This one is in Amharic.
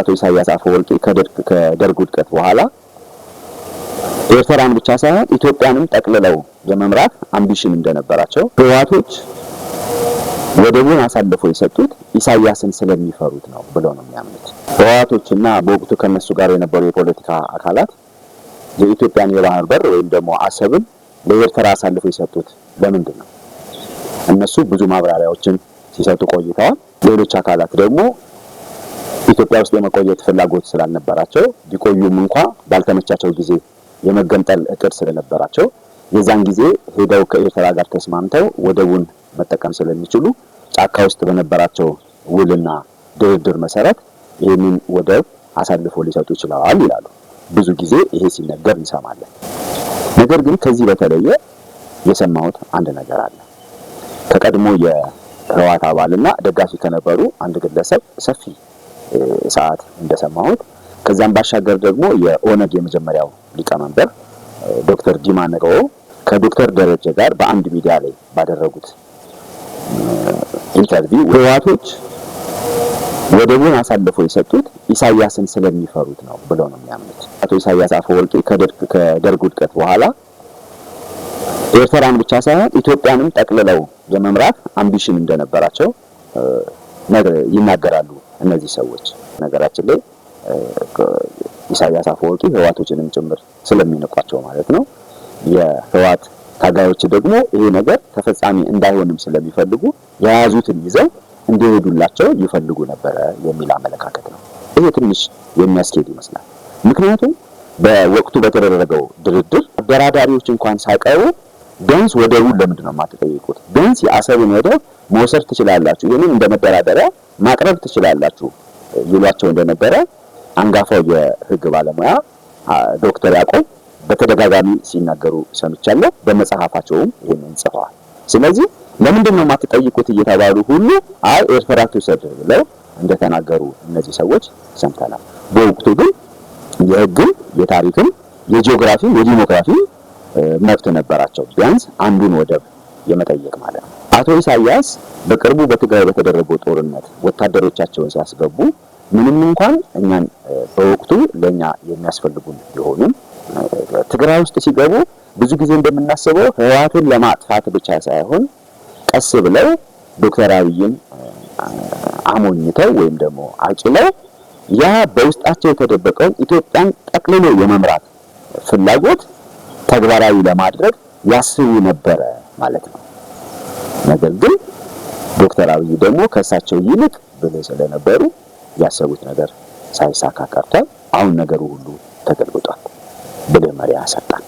አቶ ኢሳያስ አፈወርቂ ከደርግ ውድቀት በኋላ ኤርትራን ብቻ ሳይሆን ኢትዮጵያንም ጠቅልለው የመምራት ambition እንደነበራቸው፣ ህወሓቶች ወደቡን አሳልፎ የሰጡት ኢሳያስን ስለሚፈሩት ነው ብለው ነው የሚያምኑት። ህወሓቶችና በወቅቱ ከነሱ ጋር የነበሩ የፖለቲካ አካላት የኢትዮጵያን የባህር በር ወይም ደግሞ አሰብን ለኤርትራ አሳልፎ የሰጡት ለምንድን ነው? እነሱ ብዙ ማብራሪያዎችን ሲሰጡ ቆይተዋል። ሌሎች አካላት ደግሞ ኢትዮጵያ ውስጥ የመቆየት ፍላጎት ስላልነበራቸው፣ ቢቆዩም እንኳ ባልተመቻቸው ጊዜ የመገንጠል እቅድ ስለነበራቸው፣ የዛን ጊዜ ሄደው ከኤርትራ ጋር ተስማምተው ወደቡን መጠቀም ስለሚችሉ ጫካ ውስጥ በነበራቸው ውልና ድርድር መሰረት ይህንን ወደብ አሳልፎ ሊሰጡ ይችላል ይላሉ። ብዙ ጊዜ ይሄ ሲነገር እንሰማለን። ነገር ግን ከዚህ በተለየ የሰማሁት አንድ ነገር አለ። ከቀድሞ የህወሓት አባልና ደጋፊ ከነበሩ አንድ ግለሰብ ሰፊ ሰዓት እንደሰማሁት፣ ከዛም ባሻገር ደግሞ የኦነግ የመጀመሪያው ሊቀመንበር ዶክተር ዲማ ነገዎ ከዶክተር ደረጀ ጋር በአንድ ሚዲያ ላይ ባደረጉት interview ህወሓቶች ወደቡን አሳልፎ የሰጡት ኢሳያስን ስለሚፈሩት ነው ብለው ነው የሚያምኑት። አቶ ኢሳያስ አፈወርቂ ከደርግ ውድቀት በኋላ ኤርትራን ብቻ ሳይሆን ኢትዮጵያንም ጠቅልለው የመምራት ambition እንደነበራቸው ይናገራሉ እነዚህ ሰዎች። ነገራችን ላይ ኢሳያስ አፈወርቂ ህወሓቶችንም ጭምር ስለሚንቋቸው ማለት ነው። የህወሓት ታጋዮች ደግሞ ይሄ ነገር ተፈጻሚ እንዳይሆንም ስለሚፈልጉ የያዙትን ይዘው እንዲሄዱላቸው ይፈልጉ ነበረ የሚል አመለካከት ነው። ይሄ ትንሽ የሚያስኬድ ይመስላል። ምክንያቱም በወቅቱ በተደረገው ድርድር አደራዳሪዎች እንኳን ሳይቀሩ ቢያንስ ወደቡን ለምንድን ነው የማትጠይቁት? ቢያንስ የአሰብን ወደብ መውሰድ ትችላላችሁ፣ ይህንን እንደ መደራደሪያ ማቅረብ ትችላላችሁ ይሏቸው እንደነበረ አንጋፋው የህግ ባለሙያ ዶክተር ያዕቆብ በተደጋጋሚ ሲናገሩ ሰምቻለሁ። በመጽሐፋቸውም ይህንን ጽፈዋል። ስለዚህ ለምንድን ነው የማትጠይቁት እየተባሉ ሁሉ አይ ኤርትራ ትውሰድ ብለው እንደተናገሩ እነዚህ ሰዎች ሰምተናል። በወቅቱ ግን የህግም፣ የታሪክም፣ የጂኦግራፊም፣ የዲሞግራፊም መብት ነበራቸው ቢያንስ አንዱን ወደብ የመጠየቅ ማለት ነው። አቶ ኢሳያስ በቅርቡ በትግራይ በተደረገው ጦርነት ወታደሮቻቸውን ሲያስገቡ ምንም እንኳን እኛን በወቅቱ ለኛ የሚያስፈልጉን ቢሆኑም፣ ትግራይ ውስጥ ሲገቡ ብዙ ጊዜ እንደምናስበው ህወሓትን ለማጥፋት ብቻ ሳይሆን ቀስ ብለው ዶክተር አብይን አሞኝተው ወይም ደግሞ አጭለው ያ በውስጣቸው የተደበቀውን ኢትዮጵያን ጠቅልሎ የመምራት ፍላጎት ተግባራዊ ለማድረግ ያስቡ ነበረ ማለት ነው። ነገር ግን ዶክተር አብይ ደግሞ ከእሳቸው ይልቅ ብልህ ስለነበሩ ያሰቡት ነገር ሳይሳካ ቀርቷል። አሁን ነገሩ ሁሉ ተገልብጧል። ብልህ መሪ አሳጣን።